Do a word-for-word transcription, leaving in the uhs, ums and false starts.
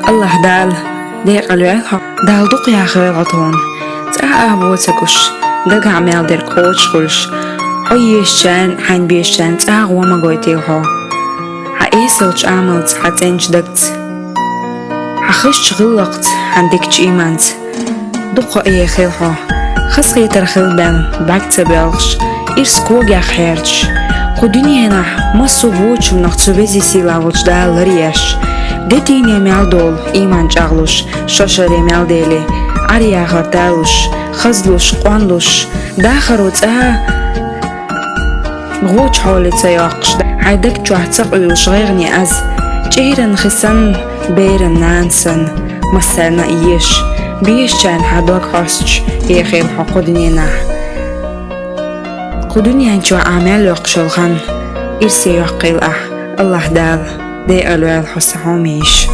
Аллахь Дала декъала ваьлла хьо, Дала дукха яхийла хьо тхона. ЦӀагӀа ах бо ца гуш, дагахь мел дерг кхочуш хуьлуш, хьо ешачарна, хьайна безачарна цӀагӀа гӀо ма гойтийла хьо. Хьан эсалчу Ӏамалца, хьан цӀеначу дагца, хьан хазачу гӀиллакхца, хьан дикачу ийманца дукха а ехийла хьо. Хазахетар хила бен бӀаьрг ца боьлхуш, ирс когех хьерчаш, кху дуьненахь массо а вочунах цу веза-сийлахь волчу Дала ларъеш, де дийне мел долу ийман чӀагӀлуш, шо шаре мел деле, Ӏар-яхар далуш, хазлуш, къонлуш, дахаро цӀа гӀочу хьоле ца йоккхуш, хьайн даг чохь ца къуьйлуш гӀайгӀане аз, чӀеран хи санна, беран нана санна, массарна а еш, безачарна хьан дог хьостуш ехийла хьо кху дуьненахь. Кху дуьнен чохь ахь мел йоккхуш йолу хан ирсе йоккхийла ахь, Аллахь Дала декъала ваьлла хьо, сан хьоме йиша.